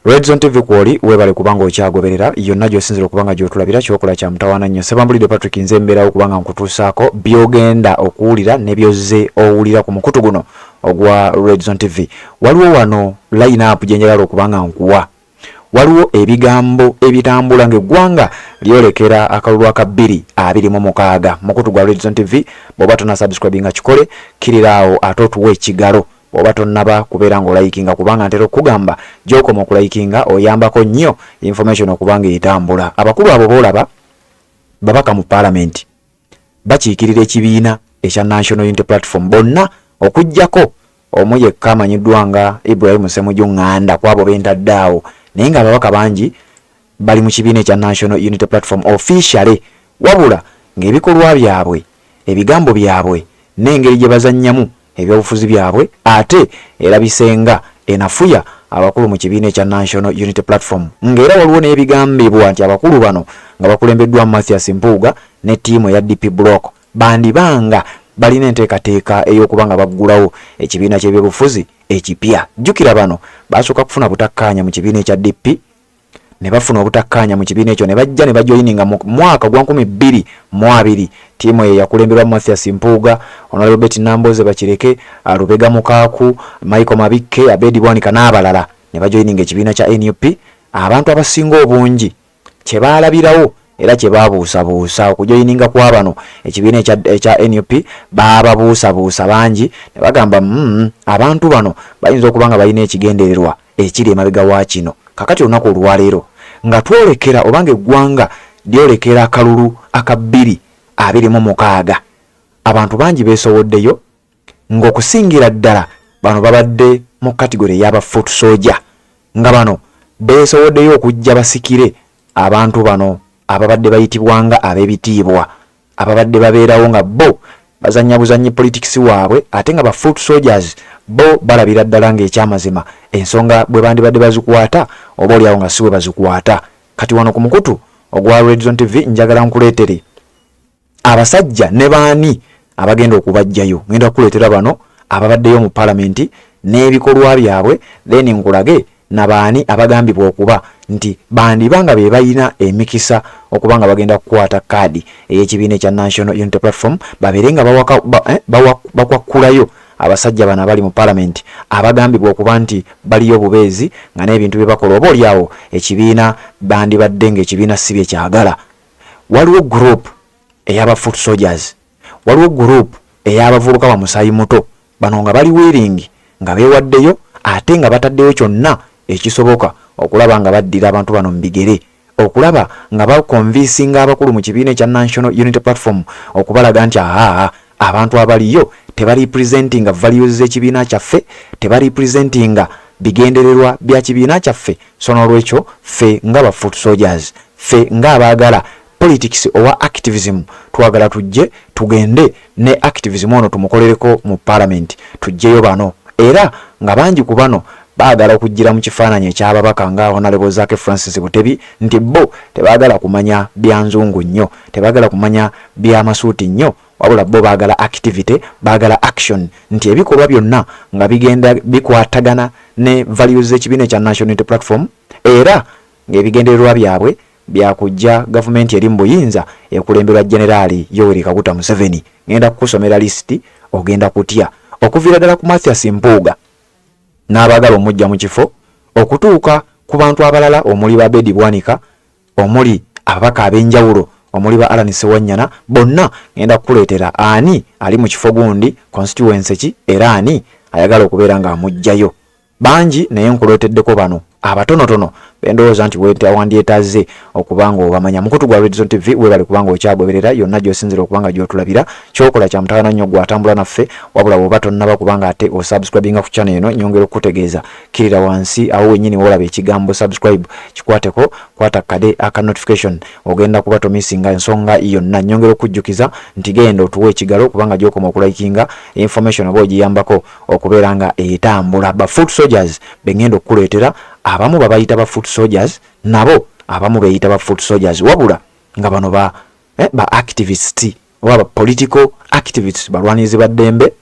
Redzone TV kwoli, weebale kubanga okyagoberera yonna gy'osinzira okuba nga gy'otulabira. Kyokola kya mutawaana nnyo. Sebambulidde Patrick, nze mbeerawo kubanga nkutuusaako by'ogenda okuwulira ne by'ozze owulira ku mukutu guno ogwa Redzone TV. Waliwo wano line up gye njagala okuba nga nkuwa. Waliwo ebigambo ebitambula ng'eggwanga lyolekera akalulu aka 2026. Mukutu gwa Redzone TV, bw'oba tona subscribinga kikole, kkirira ate otuwa ekigalo bw'oba tonnaba kubeera ng'olikinga, kubanga ntera okukugamba gy'okoma okulikinga oyambako nnyo information okuba nga etambula. Abakulu abo boolaba babaka mu paalamenti, bakiikirira ekibiina ekya National Unity Platform bonna, okuggyako omu yekka amanyiddwa nga Ibrahim Ssemujju Nganda kwabo bentadde awo. Naye ng'ababaka bangi bali mu kibiina ekya National Unity Platform officially, wabula ng'ebikolwa byabwe, ebigambo byabwe n'engeri gye bazannyamu ebyobufuzi byabwe ate erabisenga enafuya abakulu mu kibiina ekya National Unity Platform. Ng'era waliwo n'ebigambibwa nti abakulu bano nga bakulembeddwa Mathias Mpuuga ne ttiimu eya DP Block bandibanga balina enteekateeka ey'okuba nga baggulawo ekibiina ky'ebyobufuzi ekipya. Jjukira bano basooka kufuna butakkaanya mu kibiina ekya DP, ne bafuna obutakkaanya mu kibiina ekyo ne bajja ne bajoyininga mu mwaka gwa 2020 ttiimu eyo yakulemberwa Mathias Mpuuga, Honorable Betty Nambooze Bakireke, Lubega Mukaaku, Michael Mabikke, Abedi Bwanika n'abalala, ne bajoyininga ekibiina kya NUP. Abantu abasinga obungi kye baalabirawo era kye baabuusabuusa okujoyininga kwa bano ekibiina ekya NUP, baababuusabuusa bangi ne bagamba, abantu bano bayinza okuba nga balina ekigendererwa ekiri emabega wa kino." Kakati olunaku olwaleero nga twolekera oba nga eggwanga lyolekera akalulu aka 2026, abantu bangi beesowoddeyo, ng'okusingira ddala bano babadde mu category ey'aba foot soldier, nga bano beesowoddeyo okujja basikire abantu bano ababadde bayitibwanga ab'ebitiibwa, ababadde babeerawo nga bo bazannya buzannyi politics waabwe, ate nga ba foot soldiers bo balabira ddala ng'ekyamazima ensonga bwe bandibadde bazikwata oba oliawo nga si bwe bazikwata. Kati wano ku mukutu ogwa Redzone TV njagala nkuleetere abasajja ne baani abagenda okubajjayo. Ngenda kukuleetera bano ababaddeyo mu palamenti n'ebikolwa byabwe, then nkulage nabaani abagambibwa okuba nti bandiba nga be balina emikisa okuba nga bagenda kukwata kaadi ey'ekibiina ekya National Unity Platform, babeere nga bakwakkulayo abasajja bano abali mu palamenti abagambibwa okuba nti baliyo obubeezi, nga n'ebintu bye bakola oba oliawo ekibiina bandibadde ng'ekibiina si bye kyagala. Waliwo group ey'aba foot soldiers, waliwo group ey'abavubuka bamusaayi muto, bano nga bali willing, nga beewaddeyo ate nga bataddeyo kyonna ekisoboka okulaba nga baddira abantu bano mu bigere, okulaba nga baconvincinga abakulu mu kibiina ekya National Unity Platform, okubalaga nti aa abantu abaliyo tebarepresentinga values z'ekibiina kyaffe, tebarepresentinga bigendererwa bya kibiina kyaffe. So n'olwekyo ffe nga ba foot soldiers, ffe ng'abaagala politics owa activism, twagala tujje tugende ne activism ono tumukolereko mu parliament, tujjeyo bano. Era nga bangi ku bano baagala okujjira mu kifaananyi eky'ababaka nga Honorable Zaake Francis Butebi, nti bo tebaagala kumanya bya nzungu nnyo, tebaagala kumanya byamasuuti nnyo, wabula bo baagala activity, baagala action, nti ebikolwa byonna nga bigenda bikwatagana ne values z'ekibiina ekya National Unity Platform, era ng'ebigendererwa byabwe byakujja gavumenti eri mu buyinza ekulemberwa Generaali Yoweri Kaguta Museveni. Ngenda kukusomera lisiti, ogenda kutya, okuviira ddala ku Mathias Mpuuga n'abaagala omujja mu kifo, okutuuka ku bantu abalala omuli ba Abedi Bwanika, omuli ababaka ab'enjawulo, omuli ba Allan Ssewanyana. Bonna ngenda kukuleetera ani ali mu kifo gundi, constituency ki, era ani ayagala okubeera ng'amuggyayo. Bangi, naye nkuleeteddeko bano abatonotono bendowooza nti wandyetaaze okuba nga obamanya. Mukutu gwa Redzone TV, weebale kubanga okyagoberera yonna gy'osinzira okuba nga gy'otulabira. Kyokola kya mutawaana nnyo gw'atambula naffe. Wabula bw'oba tonnaba kubanga ate osubscribinga ku channel eno, nyongera okukutegeeza, kkirira wansi awo wennyini woolaba ekigambo "subscribe", kikwateko, kwata kade aka notification, ogenda kuba tomissinga ensonga yonna. Nyongera okujjukiza nti genda otuwa ekigalo, kubanga gy'okoma okulikinga information oba ogiyambako okubeera nga etambula. Ba foot soldiers bengenda okukuleetera, abamu babayita ba foot soldiers, nabo abamu beeyita ba foot soldiers, wabula nga bano ba activists oba ba political activists, balwanirizi ba ddembe.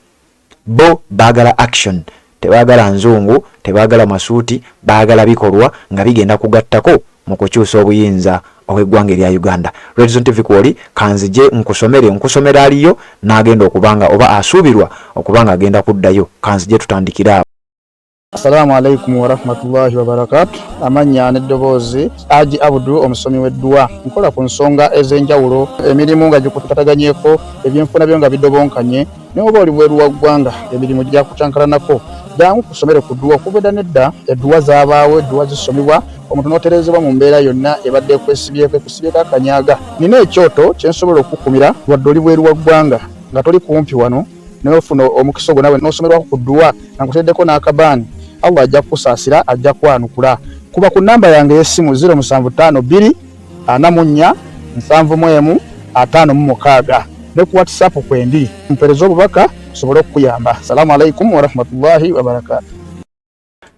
Bo baagala action, tebaagala Tebaagala nzungu, tebaagala masuuti, baagala bikolwa nga bigenda kugattako mu kukyusa obuyinza obw'eggwanga erya Uganda. Redzone TV kwoli, kanzije nkusomere, nkusomera aliyo n'agenda okuba nga oba asuubirwa okuba nga agenda kuddayo. Kanzije tutandikire awo. Assalamu alaikum warahmatullahi wabarakatu. Amannya n'eddoboozi Aji Abdu, omusomi w'edduwa. Nkola ku nsonga ez'enjawulo, emirimu nga gikutataganyeko, ebyenfuna byo nga bidobonkanye, ne oba oli bweru wa ggwanga emirimu gyakucankalanako. Jangu kusomere ku dduwa. Okuva edda n'edda edduwa zaabaawo, edduwa zisomibwa omuntu n'otereezebwa mu mbeera yonna ebadde ekwesibyeko, ekusibyeko akanyaga. Nina ekyoto kye nsobola okukukumira wadde oli bweru wa ggwanga nga toli kumpi wano, naye ofuna omukisa ogwo nawe n'osomerwako ku dduwa nga nkuteereddeko n'akabaani. Allah ajja kukusaasira, ajja kwanukula. Kuba ku nnamba yange ey'essimu 0752 44 71 56 ne ku WhatsApp kwendi, mpeereza obubaka nsobole okukuyamba. Salaamu alaikum warahmatullahi wabarakaatu.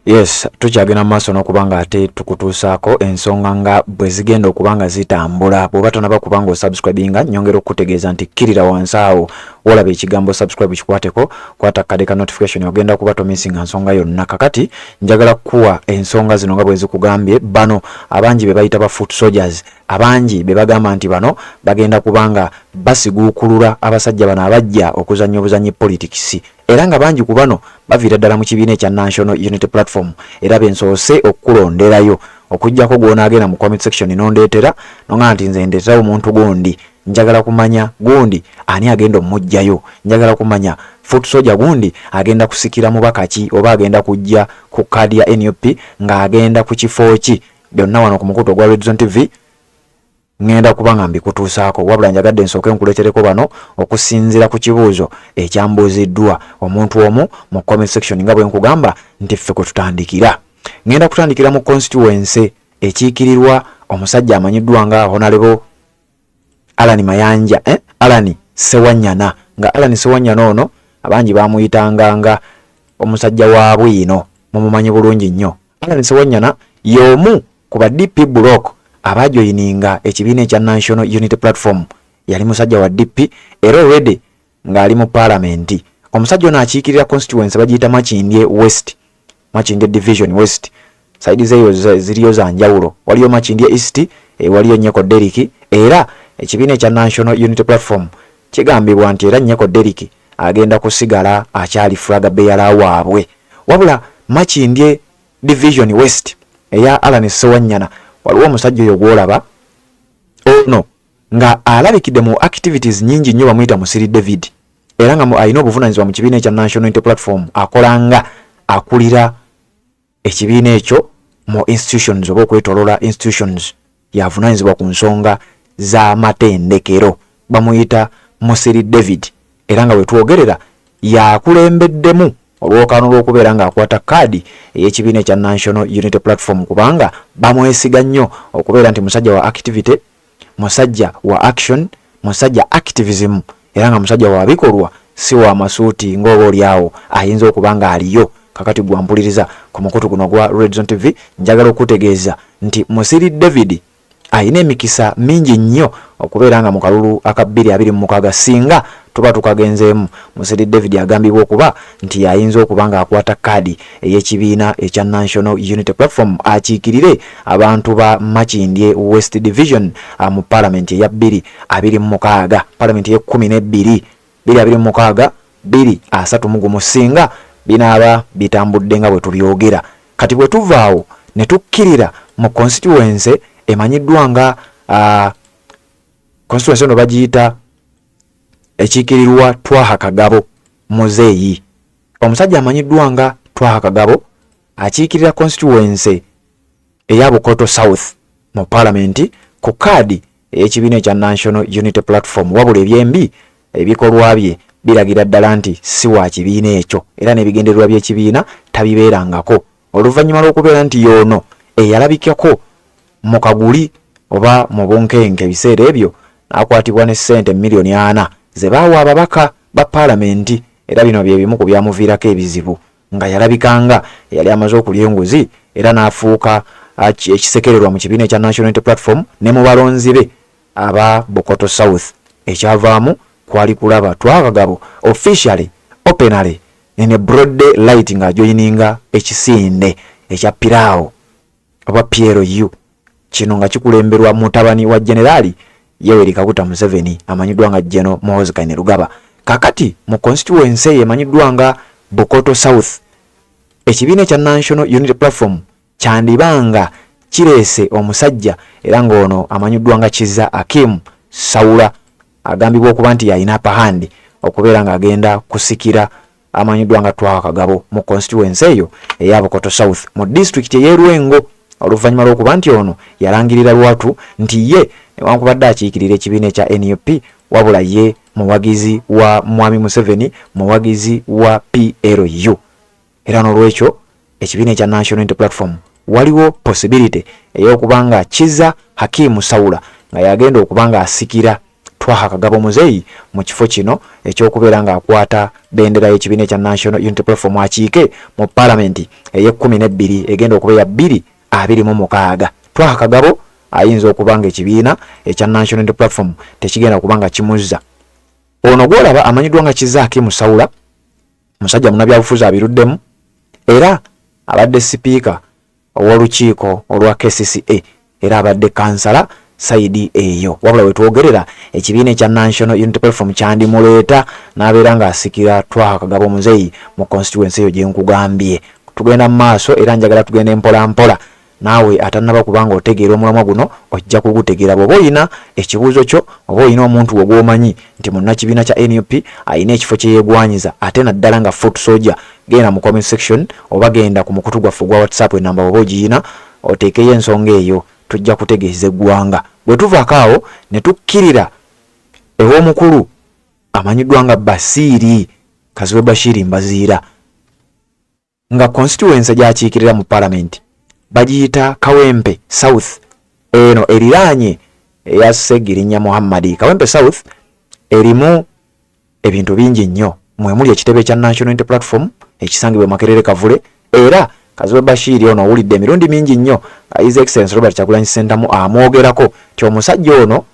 Yes, tukyagenda mu maaso n'okuba nga ate tukutuusaako ensonga nga bwe zigenda okuba nga zitambula. Bw'oba tonaba kuba nga osubscribinga, nyongera okukutegeeza nti kkirira wansi awo wolaba ekigambo subscribe, kikwateko, kwata akade ka notification, ogenda kuba tomisinga nsonga yonna. Kakati njagala kukuwa ensonga zino nga bwe zikugambye. Bano abangi be bayita ba foot soldiers, abangi be bagamba nti bano bagenda kuba nga basiguukulula abasajja bano abajja okuzannya obuzannyi politics, era nga bangi ku bano baviira ddala mu kibiina ekya National Unity Platform, era be nsoose okukulonderayo okuggyako gw'onaagenda mu comment section n'ondeetera nonga nti nze ndeeterawo omuntu gundi, njagala kumanya gundi ani agenda omuggyayo, njagala kumanya foot soldier gundi agenda kusikira mubaka ki oba agenda kujja ku kaadi ya NUP ng'agenda ku kifo ki. Byonna wano ku mukutu ogwa Redzone TV ŋŋenda kuba nga mbikutuusaako, wabula njagadde nsooke nkuleetereko bano okusinziira ku kibuuzo ekyambuuziddwa omuntu omu mu comment section, nga bwe nkugamba nti ffe kwe tutandikira. Ŋŋenda kutandikira mu constituency ekiikirirwa omusajja amanyiddwa nga Honorable Allan Mayanja, Allan Ssewanyana, nga Allan Ssewanyana ono abangi bamuyitanga nga omusajja wa bwino, mumumanyi bulungi nnyo. Allan Ssewanyana y'omu ku ba DP block abajoyininga ekibiina ekya National Unity Platform. Yali musajja wa DP era already ng'ali mu paalamenti. Omusajja ono akiikirira constituency bagiyita Makindye West, Makindye Division West. Saidi zeeyo ziriyo za njawulo, waliyo Makindye East, waliyo Nyeko Derrick, era ekibiina ekya National Unity Platform kigambibwa nti era Nyeko Derrick agenda kusigala akyali flag bearer waabwe. Wabula Makindye Division West eya Allan Ssewanyana waliwo omusajja oyo gw'olaba ono nga alabikidde mu activities nyingi nnyo, bamuyita Musiri David, era nga alina obuvunaanyizibwa mu kibiina ekya National Unity Platform, akola nga akulira ekibiina ekyo mu institutions oba okwetoloola institutions, yavunaanyizibwa ku nsonga z'amatendekero. Bamuyita Musiri David, era nga wetwogerera yakulembeddemu olwokaano lw'okubeera ng'akwata kaadi ey'ekibiina ekya National Unity Platform, kubanga bamwesiga nnyo okubeera nti musajja wa activity, musajja wa action, musajja activism, era nga musajja wa bikolwa, si wa masuuti ng'oba oli awo ayinza okuba ng'aliyo. Kakati gwampuliriza ku mukutu guno gwa Redzone TV, njagala okutegeeza nti Musiri David alina emikisa mingi nnyo okubeera nga mu kalulu aka 2026 singa tuba tukagenzeemu, Musiri David agambibwa okuba nti y'ayinza okuba ng'akwata kaadi ey'ekibiina ekya National Unity Platform akiikirire abantu ba Makindye West Division mu paalamenti eya 2026, paalamenti ey'e12, 2026 2031, singa binaaba bitambudde nga bwe tubyogera. Kati bwe tuva awo ne tukkirira mu constituency emanyiddwa nga constituency eno bagiyita ekiikirirwa Twaha Kagabo Muzeeyi. Omusajja amanyiddwa nga Twaha Kagabo akiikirira constituency eya Bukoto South mu paalamenti ku kaadi ey'ekibiina ekya National Unity Platform, wabula ebyembi ebikolwa bye biragira ddala nti si wa kibiina ekyo era n'ebigendererwa by'ekibiina tabibeerangako, oluvannyuma lw'okubeera nti y'ono eyalabikako mu kaguli oba mu bunkenke ebiseera ebyo n'akwatibwa ne ssente 4,000,000 ze baawa ababaka ba paalamenti, era bino bye bimu ku byamuviirako ebizibu nga yalabika nga eyali amaze okulya enguzi era n'afuuka ekisekererwa mu kibiina ekya National Unity Platform ne mu balonzi be aba Bukoto South. Ekyavaamu kwali kulaba Twaha Kagabo officially, openly In a broad day light ng'ajoyininga ekisinde ekya Piraawo oba PLU, kino nga kikulemberwa mutabani wa Generali Yoweri Kaguta Museveni amanyiddwa nga General Muhoozi Kainerugaba. Kakati mu constituency eyo emanyiddwa nga Bukoto South, ekibiina ekya National Unity Platform kyandiba nga kireese omusajja era ng'ono amanyiddwa nga Kizza Akim Sawula, agambibwa okuba nti yalina upper hand okubeera ng'agenda kusikira amanyiddwa nga Twaha Kagabo mu constituency eyo eya Bukoto South mu disitulikiti ey'e Lwengo, oluvannyuma lw'okuba nti ono yalangirira lwatu nti ye newankubadde akiikirira ekibiina ekya NUP, wabula ye muwagizi wa Mwami Museveni, muwagizi wa PLU. Era n'olwekyo ekibiina ekya National Unity Platform waliwo possibility ey'okuba nga Kiza Hakimu Sawula nga yagenda okuba nga asikira Twaha Kagabo Muzeeyi mu kifo kino eky'okubeera ng'akwata bendera y'ekibiina ekya National Unity Platform akiike mu palamenti ey'ekkumi n'ebbiri egenda okuba eya 2026. Twaha Kagabo ayinza okuba ng'ekibiina ekya National Unity Platform tekigenda kuba nga kimuzza. Ono gw'olaba amanyiddwa nga Kiza Hakimu Sawula musajja munnabyabufuzi abiruddemu era abadde sipiika ow'olukiiko olwa KCCA era abadde kansala sayidi eyo. Wabula wetwogerera ekibiina ekya National Unity Platform kyandimuleeta n'abeera ng'asikira Twaha Kagabo Muzeeyi mu constituency eyo gye nkugambye. Tugenda mu maaso era njagala tugende mpola mpola. Naawe atannaba kuba ng'otegeera omulamwa guno ojja kugutegeera bw'oba olina ekibuuzo kyo oba olina omuntu wo gw'omanyi nti munnakibiina kya nup alina ekifo kye yeegwanyiza ate naddala nga foot soldier, genda mu comment section oba genda ku mukutu gwaffe ogwa WhatsApp, enamba bw'oba ogiyina oteekeyo ensonga eyo, tujja kutegeeza eggwanga. Bwe tuvaako awo ne tukkirira ew'omukulu amanyiddwa nga Basiiri Kazibwe Bashiri Mbaziira, nga constituency gy'akiikirira mu palamenti bagiyita Kawempe South, eno eriraanye eya Ssegirinya Muhammad. Kawempe South erimu ebintu bingi nnyo, mwe muli ekitebe kya National Unity Platform ekisangibwa e Makerere Kavule. Era Kazibwe Bashiri ono owulidde emirundi mingi nnyo nga His Excellency Robert Kyagulanyi Ssentamu amwogerako nti omusajja ono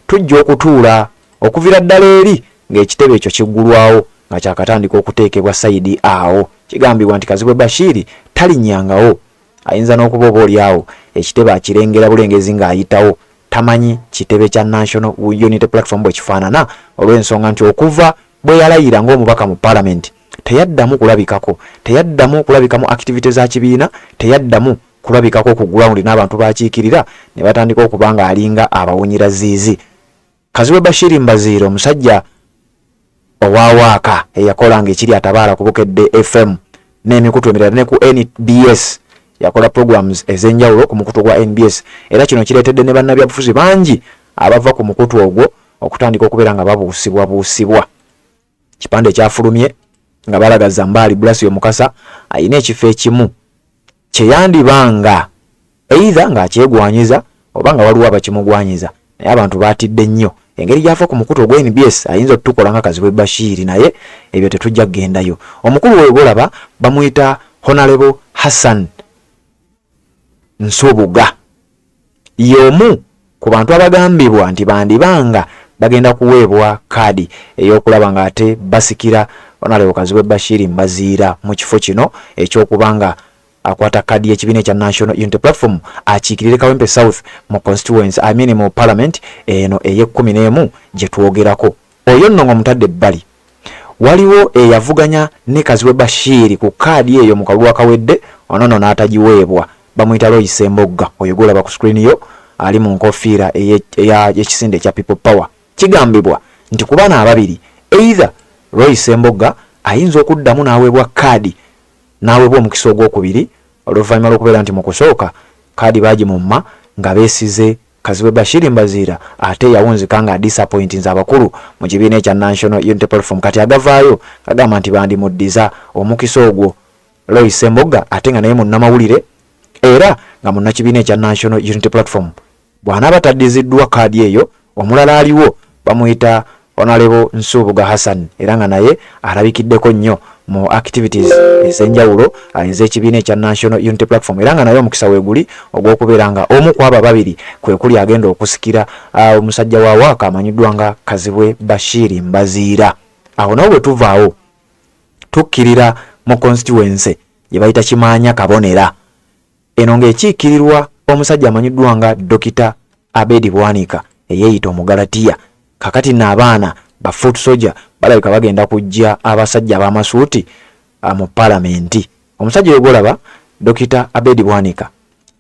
tujja okutuula okuvira ddala eri ng'ekitebe ekyo kiggulwawo nga kyakatandika okuteekebwa sayidi awo. Kigambibwa nti Kazibwe Bashiri talinnyangawo, ayinza n'okuba oba oli awo ekitebe akirengera bulengezi ng'ayitawo, tamanyi kitebe kya National Unity Platform bwe kifaanana olw'ensonga nti okuva bwe yalayira ng'omubaka mu palamenti teyaddamu kulabikako, teyaddamu kulabika mu activity za kibiina, teyaddamu kulabikako ku ground n'abantu b'akiikirira ne batandika okuba ng'alinga abawunyira ziizi. Kazibwe Bashiri Mbaziira, omusajja owa waaka eyakolanga ekiri atabaala ku Bukedde FM n'emikutu emirala ne ku NBS, yakola programs ez'enjawulo ku mukutu gwa NBS, era kino kireetedde ne bannabyabufuzi bangi abava ku mukutu ogwo okutandika okubeera nga babuusibwabuusibwa. Kipande ekyafulumye nga balaga Zambaali Blasio Mukasa alina ekifo ekimu kye yandiba nga either ng'akyegwanyiza oba nga waliwo abakimugwanyiza, naye abantu baatidde nnyo engeri gy'ava ku mukutu ogwa NBS ayinza otutukola nga Kazibwe Bashir, naye ebyo tetujja kugendayo. Omukulu oyo gw'olaba bamuyita Honorable Hassan Nsubuga, y'omu ku bantu abagambibwa nti bandiba nga bagenda kuweebwa kaadi ey'okulaba ng'ate basikira Honorable Kazibwe Bashir Mbaziira mu kifo kino eky'okuba nga akwata kaadi y'ekibiina ekya National Unity Platform akiikirire Kawempe South mu constituency, I mean mu parliament eno ey'ekkumi n'emu gye twogerako. Oyo nno ng'omutadde ebbali, waliwo eyavuganya ne Kazibwe Bashir ku kaadi eyo mu kalulu akawedde, ono nno n'atagiweebwa, bamuyita Roy Ssembogga, oyo gw'olaba ku screen yo ali mu nkofiira ey'ekisinde ekya People Power. Kigambibwa nti ku bano ababiri either Roy Ssembogga ayinza okuddamu n'aweebwa kaadi n'aweebwa omukisa ogwokubiri oluvannyuma lw'okubeera nti mu kusooka kaadi baagimumma nga beesize Kazibwe Bashir Mbaziira ate yawunzika nga adisappointinze abakulu mu kibiina ekya National Unity Platform, kati agavaayo gagamba nti bandimuddiza omukisa ogwo Roy Ssembogga ate nga naye munnamawulire era nga munnakibiina ekya National Unity Platform. Bw'anaaba taddiziddwa kaadi eyo, omulala aliwo bamuyita Honorable Nsubuga Hassan era nga naye alabikiddeko nnyo mu activities ez'enjawulo ez'ekibiina ekya National Unity Platform era nga naye omukisa weeguli ogw'okubeera nga omu ku abo ababiri kwe kuli agenda okusikira omusajja wa waaka amanyiddwa nga Kazibwe Bashir Mbaziira. Awo nawo bwe tuvaawo. Tukkirira mu constituency gye bayita Kimaanya Kabonera. Eno ng'ekiikirirwa omusajja amanyiddwa nga Dokita Abedi Bwanika eyeeyita Omugalatiya. Kakati nno abaana ba foot soldier balabika bagenda kujja abasajja ab'amasuuti ah, mu palamenti. Omusajja oyo gw'olaba Dokita Abedi Bwanika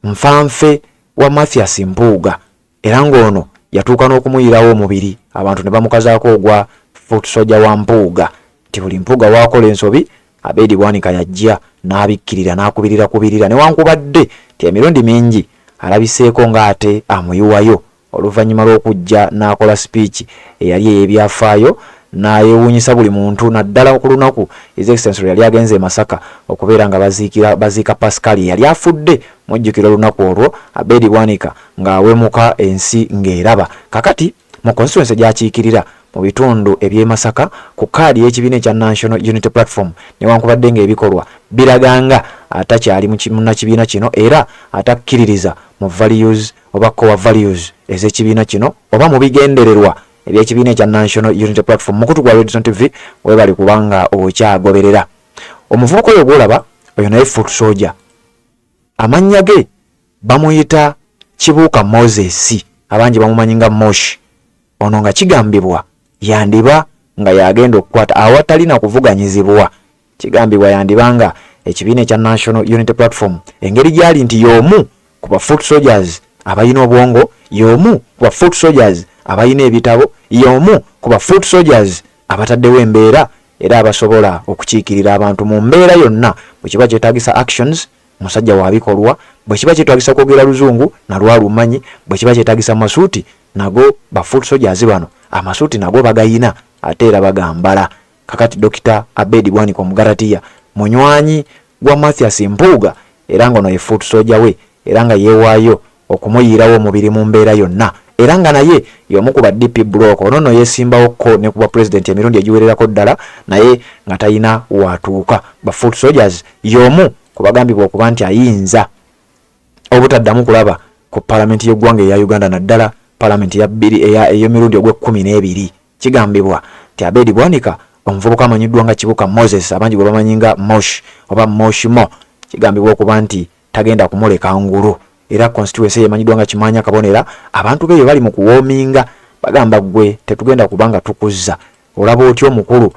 nfanfe wa Mathias Mpuuga era ng'ono yatuuka n'okumuyirawo omubiri abantu ne bamukazaako ogwa foot soldier wa Mpuuga nti buli Mpuuga w'akola ensobi Abedi Bwanika yajja n'abikkirira n'akubirira kubirira newankubadde nti emirundi mingi alabiseeko ng'ate amuyiwayo oluvannyuma lw'okujja n'akola sipiiki eyali ey'ebyafaayo n'ayewuunyisa buli muntu naddala ku lunaku His Excellency lwe yali agenze e Masaka okubeera nga baziikira baziika Pascal eyali afudde. Mujjukira olunaku olwo Abedi Bwanika ng'awemuka ensi ng'eraba. Kakati mu constituency gy'akiikirira mu bitundu eby'e Masaka ku kaadi y'ekibiina ekya National Unity Platform newankubadde ng'ebikolwa biraga nga atakyali munnakibiina kino era atakkiririza mu values oba core values ez'ekibiina kino oba mu bigendererwa eby'ekibiina ekya National Unity Platform. Mukutu gwa Redson TV webale kubanga okyagoberera. Omuvubuka oyo gw'olaba oyo naye foot soldier, amannya ge bamuyita Kibuuka Moses, abangi bamumanyi nga Mosh. Ono nga kigambibwa yandiba nga y'agenda okukwata awatali na kuvuganyizibwa. Kigambibwa yandiba nga ekibiina ekya National Unity Platform engeri gy'ali nti y'omu ku ba foot soldiers abalina obwongo, y'omu ku ba foot soldiers abalina ebitabo, y'omu ku ba foot soldiers abataddewo embeera era abasobola okukiikirira abantu mu mbeera yonna bwe kiba kyetaagisa actions musajja wa bikolwa, bwe kiba kyetaagisa kwogera luzungu nalwo alumanyi, bwe kiba kyetaagisa masuuti nago ba foot soldiers bano amasuuti nago bagayina ate era bagambala. Kakati Dokita Abedi Bwanika Omugaratiya munywanyi gwa Mathias Mpuuga era ng'ono ye foot soldier we era nga yeewaayo okumuyiirawo omubiri mu mbeera yonna era nga naye y'omu ku ba DP Block. Ono nno yeesimbawo ko ne ku bwa pulezidenti emirundi egiwererako ddala naye nga talina waatuuka. Ba foot soldiers y'omu ku bagambibwa okuba nti ayinza obutaddamu kulaba ku palamenti y'eggwanga eya Uganda naddala palamenti eya bbiri ey'emirundi ogw'ekkumi n'ebiri. Kigambibwa nti Abedi Bwanika omuvubuka amanyiddwa nga Kibuka Moses abangi gwe bamanyi nga Mosh oba Mosh Mo kigambibwa okuba nti tagenda kumuleka ngulu era constituency eyo emanyiddwa nga Kimaanya Kabonera abantu beeyo bali mu kuwoominga bagamba ggwe tetugenda kuba nga tukuzza olaba otya omukulu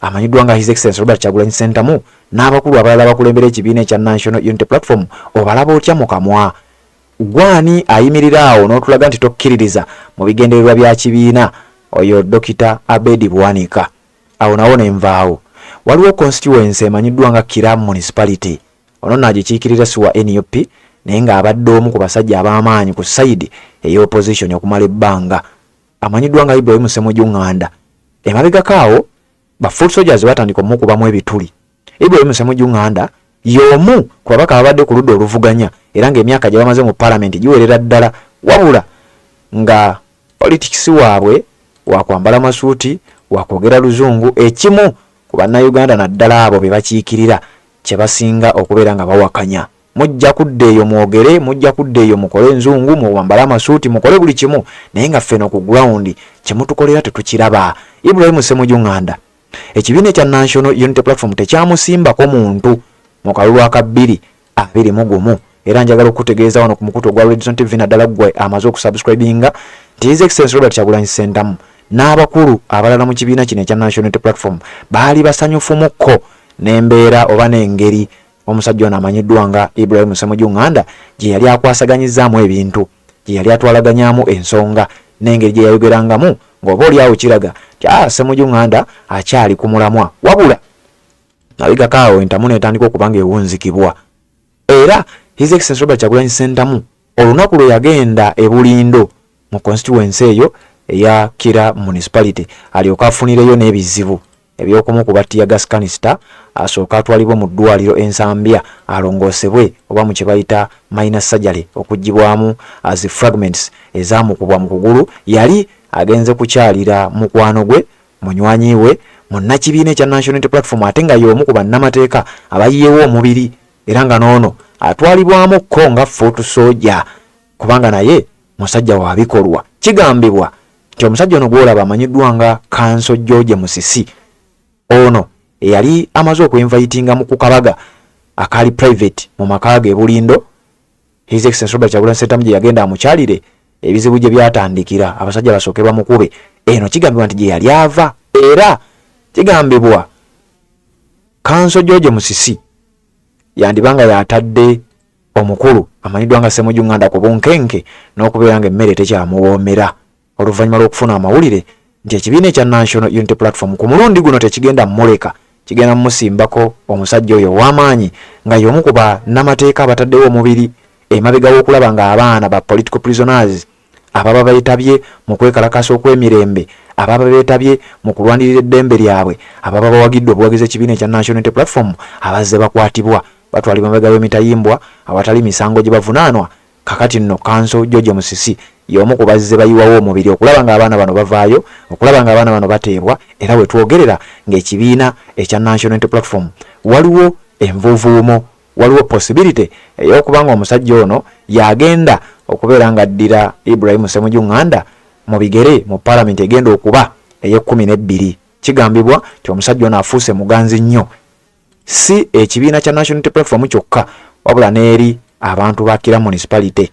amanyiddwa nga His Excellency Robert Kyagulanyi Ssentamu n'abakulu abalala abakulembera ekibiina ekya National Unity Platform obalaba otya mu kamwa Ggwe ani ayimirira awo n'otulaga nti tokkiririza mu bigendererwa bya kibiina? Oyo Dokita Abedi Bwanika. Awo nawo ne nvaawo. Waliwo constituency emanyiddwa nga Kira Municipality. Ono nno agikiikirira si wa nup naye ng'abadde omu ku basajja ab'amaanyi ku sayidi eya opposition okumala ebbanga. Amanyiddwa nga Ibrahim Ssemuju Nganda. Emabegako awo, ba foot soldiers batandika omukubamu ebituli. Ibrahim Ssemujju Nganda y'omu ku babaka ababadde ku ludda oluvuganya era ng'emyaka gye bamaze mu palamenti giwerera ddala wabula nga politics waabwe wa kwambala masuuti, wa kwogera luzungu ekimu ku Bannayuganda naddala abo be bakiikirira kye basinga okubeera nga bawakanya. Mujja kudda eyo mwogere, mujja kudda eyo mukole enzungu, mwambale amasuuti, mukole buli kimu naye nga ffe eno ku ground kye mutukolera tetukiraba. Ibrahim Ssemuju Nganda Ekibiina ekya National Unity Platform tekyamusimbako muntu mu kalulu aka 2021 era njagala okukutegeeza wano ku mukutu ogwa Redson TV naddala ggwe amaze okusubscribinga nti His Excellency Robert Kyagulanyi Ssentamu n'abakulu abalala mu kibiina kino ekya National Unity Platform baali basanyufumukko n'embeera oba n'engeri omusajja ono amanyiddwa nga Ibrahim Ssemuju Nganda gye yali akwasaganyizzaamu ebintu, gye yali atwalaganyaamu ensonga n'engeri gye yayogerangamu ng'oba oli awo kiraga nti ah, Ssemuju Nganda akyali ku mulamwa. Wabula mabegako awo entamu n'etandika okuba ng'ewunzikibwa era His Excellency Robert Kyagulanyi Ssentamu olunaku lwe yagenda e Bulindo mu constituency eyo eya Kira Municipality alyoke afunireyo n'ebizibu eby'okumukuba tear gas canister asooke atwalibwe mu ddwaliro e Nsambya alongoosebwe oba mu kye bayita minor surgery okuggyibwamu zi fragments ezaamukubwa mu kugulu. Yali agenze kukyalira mukwano gwe, munywanyi we, munnakibiina ekya National Unity Platform ate nga y'omu ku bannamateeka abayiyeewo omubiri era nga n'ono atwalibwamu kko nga foot soldier kubanga naye musajja wa bikolwa. Kigambibwa nti omusajja ono gw'olaba amanyiddwa nga Kanso George Musisi. Ono eyali amaze okuinvitinga mu kukabaga akaali private mu maka ge Bulindo, His Excellency Robert Kyagulanyi Ssentamu gye yagenda amukyalire, ebizibu gye byatandikira abasajja basooke bamukube. Eno kigambibwa nti gye yali ava, era kigambibwa Kanso George Musisi yandiba nga yatadde omukulu amanyiddwa nga Ssemuju Nganda ku bunkenke n'okubeera ng'emmere tekyamuwoomera oluvannyuma lw'okufuna amawulire nti ekibiina ekya National Unity Platform ku mulundi guno tekigenda muleka, kigenda mumusimbako omusajja oyo ow'amaanyi nga y'omu ku bannamateeka abataddewo omubiri emabega w'okulaba ng'abaana ba political prisoners ababa beetabye mu kwekalakaasa okw'emirembe, ababa beetabye mu kulwanirira eddembe lyabwe, ababa bawagiddwa obuwagizi ekibiina ekya National Unity Platform abazze bakwatibwa batwalibwa emabega w'emitayimbwa awatali misango gye bavunaanwa. Kakati nno Kanso George Musisi y'omu ku bazze bayiwawo omubiri okulaba ng'abaana bano bavaayo, okulaba ng'abaana bano bateebwa, era we twogerera ng'ekibiina ekya National Unity Platform waliwo envuuvuumo, waliwo possibility ey'okuba ng'omusajja ono y'agenda okubeera ng'addira Ibrahim Ssemuju Nganda mu bigere mu palamenti egenda okuba ey'ekkumi n'ebbiri. Kigambibwa nti omusajja ono afuuse muganzi nnyo si ekibiina kya National Unity Platform kyokka wabula n'eri abantu ba Kira Municipality,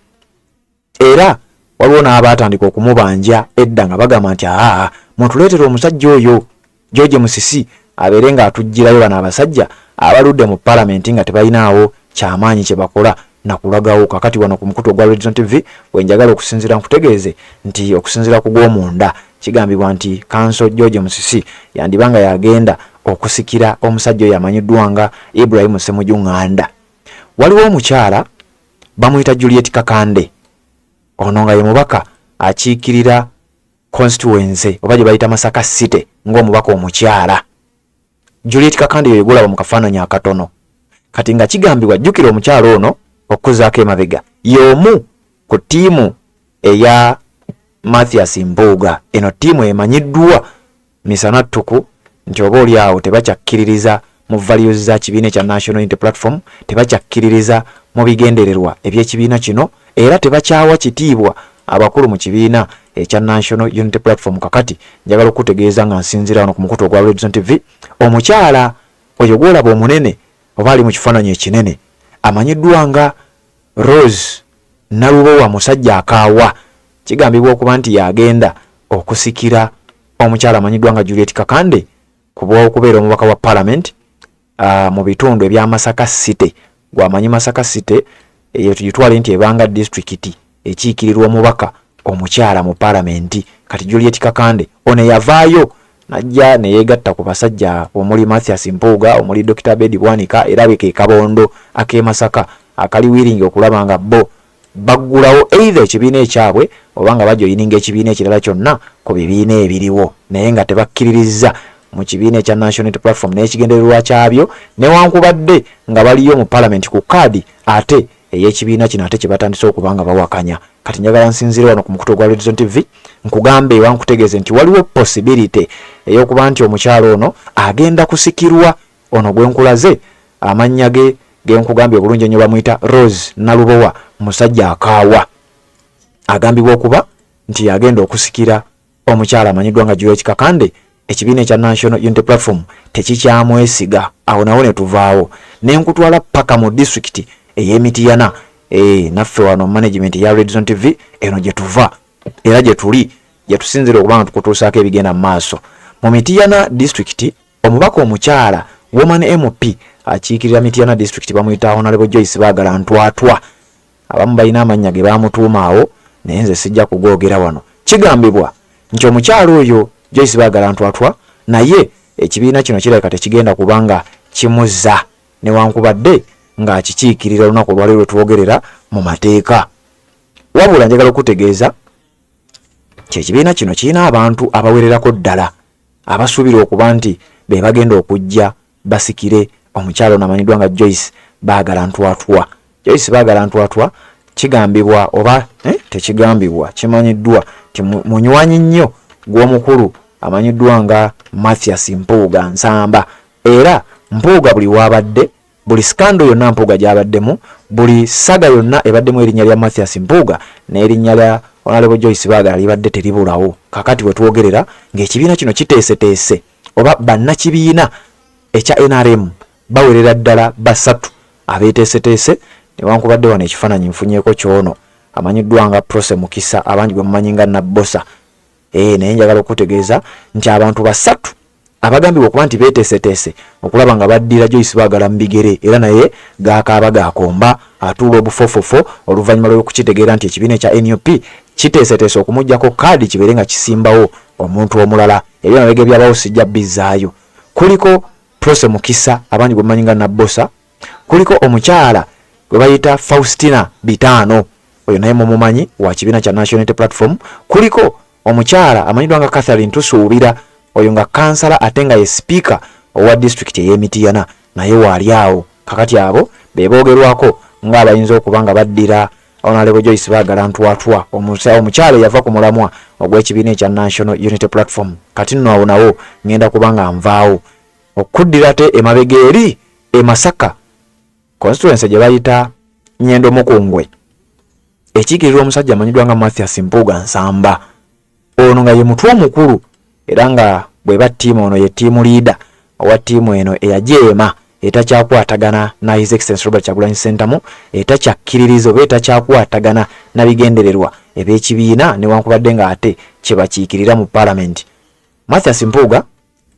era waliwo n'abaatandika okumubanja edda nga bagamba nti aa mutuleetere omusajja oyo George Musisi abeere ng'atuggyirayo bano abasajja abaludde mu palamenti nga tebalinaawo kyamaanyi kye bakola nakulagawo. Kakati wano ku mukutu ogwa Red Zone TV we njagala okusinziira nkutegeeze nti okusinziira ku gw'omunda kigambibwa nti Kanso George Musisi yandiba nga yagenda okusikira omusajja oyo amanyiddwa nga Ibrahim Ssemuju Nganda. Waliwo omukyala bamuyita Juliet Kakande, ono nga ye mubaka akiikirira constituency oba gye bayita Masaka City ng'omubaka omukyala. Juliet Kakande yoyo gwolaba mu kafaananyi akatono. Kati nga kigambibwa, jjukira omukyala ono okukuzaako emabega y'omu ku ttiimu eya Mathias Mpuuga. Eno ttiimu emanyiddwa misana ttuku nti oba oli awo tebakyakkiririza mu values za kibiina ekya National Unity Platform, tebakyakkiririza mu bigendererwa eby'ekibiina kino, era tebakyawa kitiibwa abakulu mu kibiina ekya National Unity Platform. Kakati njagala okukutegeeza nga nsinziira wano ku mukutu ogwa Red Zone TV, omukyala oyo gw'olaba omunene oba ali mu kifaananyi ekinene amanyiddwa nga Rose Nalubowa musajja akaawa, kigambibwa okuba nti y'agenda okusikira omukyala amanyiddwa nga Juliet Kakande ku bw'okubeera omubaka wa palamenti mu bitundu ebya Masaka City. Gwamanyi Masaka City eyo tugitwale nti ebanga disitulikiti ekiikirirwa omubaka omukyala mu palamenti. Kati Juliet Kakande ono eyavaayo najja ne yeegatta ku basajja omuli Mathias Mpuuga, omuli Dokita Abedi Bwanika, era be ke kabondo ak'e Masaka akali wiringi okulaba nga bo baggulawo either ekibiina ekyabwe oba nga bajoyininga ekibiina ekirala kyonna ku bibiina ebiriwo, naye nga tebakkiririzza mu kibiina ekya National Unity Platform n'ekigendererwa kyabyo, newankubadde nga baliyo mu palamenti ku kaadi ate ey'ekibiina kino ate kye batandise okuba nga bawakanya. Kati njagala nsinziire wano ku mukutu ogwa Red Zone TV nkugambe oba nkutegeeze nti waliwo possibility ey'okuba nti omukyala ono agenda kusikirwa ono gwe nkulaze amannya ge ge nkugambye obulungi ennyo bamuyita Rose Nalubowa, musajja akaawa, agambibwa okuba nti yagenda okusikira omukyala amanyiddwa nga Juliet Kakande. Ekibiina ekya National Unity Platform tekikyamwesiga. Awo nawo ne tuvaawo ne nkutwala paka mu disitulikiti ey'e Mityana. Naffe wano management ya Red Zone TV eno gye tuva era gye tuli gye tusinziira okuba nga tukutuusaako ebigenda mu maaso mu Mityana disitulikiti. Omubaka omukyala Woman MP akiikirira Mityana disitulikiti bamuyita Honorable Joyce Baagala Ntwatwa. Abamu balina amannya ge baamutuuma awo naye nze sijja kugoogera wano. Kigambibwa nti omukyala oyo Joyce Baagala Ntwatwa naye ekibiina kino kirabika tekigenda kuba nga kimuzza newankubadde ng'akikiikirira olunaku olwaleero lwe twogerera mu mateeka. Wabula njagala okukutegeeza nti ekibiina kino kirina abantu abawererako ddala abasuubirwa okuba nti be bagenda okujja basikire omukyala ono amanyiddwa nga Joyce Baagala Ntwatwa. Joyce Baagala Ntwatwa kigambibwa oba tekigambibwa, kimanyiddwa nti munywanyi nnyo gw'omukulu amanyiddwa nga Mathias Mpuuga Nsamba, era Mpuuga buli w'abadde, buli scandal yonna Mpuuga gy'abaddemu, buli saga yonna ebaddemu erinnya lya Mathias Mpuuga n'erinnya lya Honorable Joyce Baagala libadde teribulawo. Kaakati we twogerera ng'ekibiina kino kiteeseteese oba bannakibiina ekya nrm bawerera ddala basatu abeeteeseteese newankubadde wano ekifaananyi nfunyeeko kyono amanyiddwa nga Prose Mukisa abangi gwe mumanyi nga Nabbosa. Ee, naye njagala okukutegeeza nti abantu basatu abagambibwa okuba nti beeteeseteese okulaba nga baddira Joyce Baagala mu bigere era naye gaakaaba gaakomba atuula obufofofo oluvannyuma lw'okukitegeera nti ekibiina ekya nup kiteeseteese okumuggyako kaadi kibeere nga kisimbawo omuntu omulala. Eby'emabega ebyabawo sijja bizzaayo. Kuliko Prose Mukisa abangi gwe mumanyi nga Nabbosa, kuliko omukyala gwe bayita Faustina Bitaano, oyo naye mumumanyi wa kibiina kya National Unity Platform, kuliko omukyala amanyiddwa nga Catherine Tusuubira, oyo nga kansala ate nga ye sipiika owa disitulikiti ey'e Mityana naye waali awo. Kakati abo be boogerwako ng'abayinza okuba nga baddira Honorable Joyce Bagala Ntwatwa, omukyala eyava ku mulamwa ogw'ekibiina ekya National Unity Platform. Kati nno awo nawo ngenda kuba nga nvaawo okuddira ate emabega eri e Masaka constituency gye bayita Nyendo Mukungwe ekiikirirwa omusajja amanyiddwa nga Mathias Mpuuga Nsamba. Ono nga ye mutwe omukulu era nga bweba ttiimu ono ye ttiimu liida owa ttiimu eno eyajeema etakyakwatagana na His Excellency Robert Kyagulanyi Ssentamu, etakyakkiririza oba etakyakwatagana na bigendererwa eby'ekibiina newankubadde nga ate kye bakiikirira mu palamenti. Mathias Mpuuga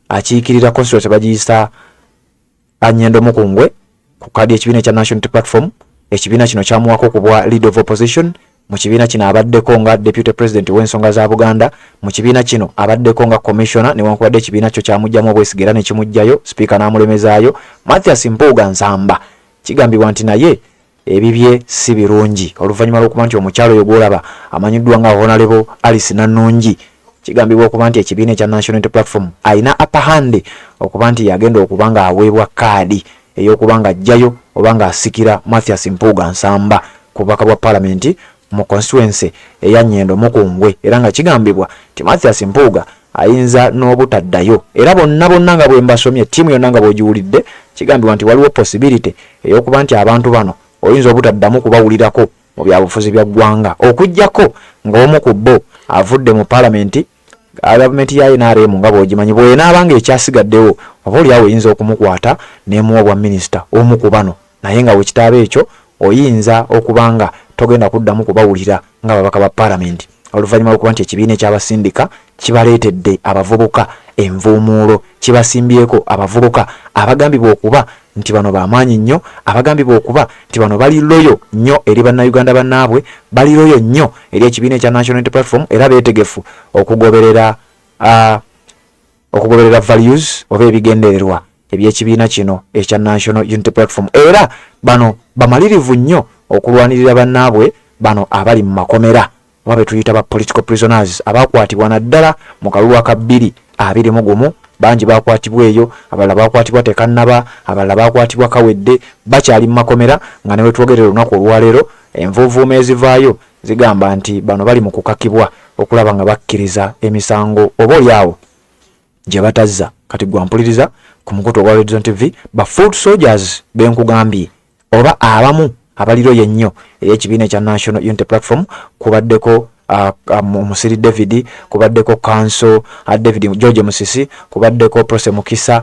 akiikirira constituency bagiyisa Anyendo Mukungwe ku kaadi y'ekibiina ekya National Unity Platform. Ekibiina kino kyamuwako ku bwa leader of opposition mu kibiina kino, abaddeko nga deputy president w'ensonga za Buganda mu kibiina kino, abaddeko nga commissioner newankubadde ekibiina kyo kyamuggyamu obwesige era ne kimuggyayo, sipiika n'amulemezaayo. Mathias Mpuuga Nsamba kigambibwa nti naye ebibye si birungi oluvannyuma lw'okuba nti omukyala oyo gw'olaba amanyiddwa nga Honorable Alice Nannungi kigambibwa okuba nti ekibiina ekya National Unity Platform alina upper hand okuba nti yagenda okuba nga aweebwa kaadi ey'okuba nga ajjayo oba ng'asikira Mathias Mpuuga Nsamba ku bubaka bwa palamenti mu constituency eya Nyendo Mukungwe era nga kigambibwa nti Mathias Mpuuga ayinza n'obutaddayo era bonna bonna nga bwe mbasomye ttiimu yonna nga bw'ogiwulidde kigambibwa nti waliwo possibility ey'okuba nti abantu bano oyinza obutaddamu kubawulirako mu byabufuzi bya ggwanga okuggyako ng'omu ku bo avudde mu palamenti. Gavumenti ya nrm nga bw'ogimanyi bw'enaaba ng'ekyasigaddewo oba olyawo eyinza okumukwata n'emuwa obwa minisita omu ku bano, naye nga bwekitaaba ekyo oyinza okuba nga togenda kuddamu kubawulira nga babaka ba palamenti oluvannyuma lw'okuba nti ekibiina ekyabasindika kibaleetedde abavubuka envuumuulo, kibasimbyeko abavubuka abagambibwa okuba nti bano ba maanyi nnyo, abagambibwa okuba nti bano bali loyo nnyo eri Bannayuganda bannaabwe, bali loyo nnyo eri ekibiina ekya National Unity Platform era beetegefu okugoberera uh, okugoberera values oba ebigendererwa eby'ekibiina kino ekya National Unity Platform era bano bamalirivu nnyo okulwanirira bannaabwe bano abali mu makomera oba betuyita ba political prisoners abakwatibwa naddala mu kalulu aka 2021. Bangi bakwatibwa eyo, abalala bakwatibwa tekannaba, abalala bakwatibwa kawedde, bakyali mu makomera nga ne wetwogerera olunaku olwaleero envuuvuumo ezivaayo zigamba nti bano bali mu kukakibwa okulaba nga bakkiriza emisango oba olyawo gye batazza. Kati gwa mpuliriza ku mukutu ogwa Red Zone TV, ba foot soldiers benkugambye oba abamu abaliroyo ennyo eri ekibiina ekya National Unity Platform kubaddeko Musiri David, kubaddeko Kanso David George Musisi, kubaddeko Prose Mukisa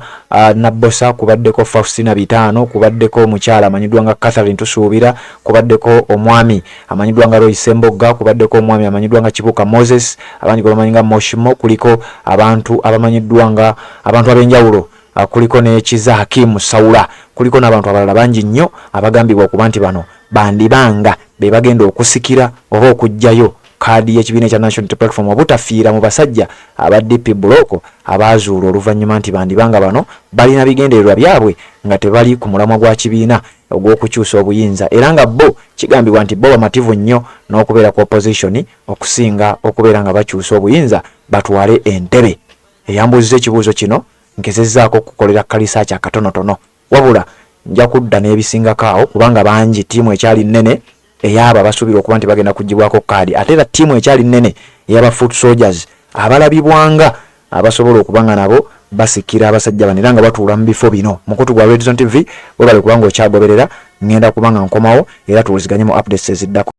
Nabbosa, kubaddeko Faustina Bitaano, kubaddeko omukyala amanyiddwa nga Catherine Tusuubira, kubaddeko omwami amanyiddwa nga Roy Sembogga, kubaddeko omwami amanyiddwa nga Kibuuka Moses, abangi gwe bamanyi nga Moshimo, kuliko abantu abamanyiddwa nga abantu ab'enjawulo, kuliko ne Kiza Hakim Saula, kuliko n'abantu abalala bangi nnyo abagambibwa okuba nti bano bandiba nga be bagenda okusikira oba okuggyayo kaadi y'ekibiina ekya National Unity Platform obutafiira mu basajja aba DP Block abaazuulwa oluvannyuma nti bandiba nga bano balina bigendererwa byabwe nga tebali ku mulamwa gwa kibiina ogw'okukyusa obuyinza era nga bo kigambibwa nti bo bamativu nnyo n'okubeera ku opposition okusinga okubeera nga bakyusa obuyinza batwale entebe. Eyambuuzizza ekibuuzo kino ngezezzaako okukukolera kalisaaki akatonotono wabula nja kudda n'ebisingako awo kubanga bangi, ttiimu ekyali nnene ey'abo abasuubirwa okuba nti bagenda kuggyibwako kaadi ate era ttiimu ekyali nnene ey'aba foot soldiers abalabibwa nga abasobola okuba nga nabo basikira abasajja bano era nga batuula mu bifo bino. Mukutu gwa Red Zone TV, webale kubanga okyagoberera, ngenda kuba nga nkomawo era tuwuliziganye mu updates eziddako.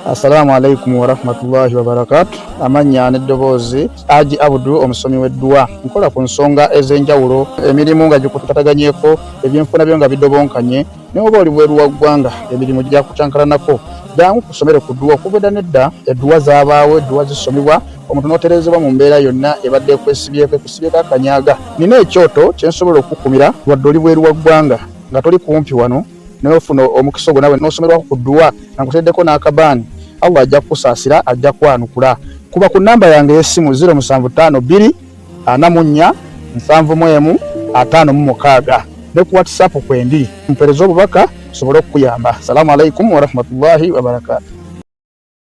Assalamu alaikum warahmatullahi wabarakatu. Amannya n'eddoboozi Aji Abdu, omusomi w'edduwa. Nkola ku nsonga ez'enjawulo, emirimu nga gikutataganyeko, ebyenfuna byo nga bidobonkanye, ne oba oli bweru wa ggwanga emirimu gyakucankalanako. Jangu kusomere ku dduwa. Okuva edda n'edda edduwa zaabaawo, edduwa zisomibwa omuntu n'otereezebwa mu mbeera yonna ebadde ekwesibyeko ekusibyeko akanyaga. Nina ekyoto kye nsobola okukukumira wadde oli bweru wa ggwanga nga toli kumpi wano, naye ofuna omukisa ogwo nawe n'osomerwako ku dduwa nga nkuteeddeko n'akabaani. Allah ajja kukusaasira, ajja kwanukula. Kuba ku nnamba yange ey'essimu 0752 44 71 56 ne ku WhatsApp kwendi, mpeereza obubaka nsobole okukuyamba. Salaamu alaikum warahmatullahi wabarakatu.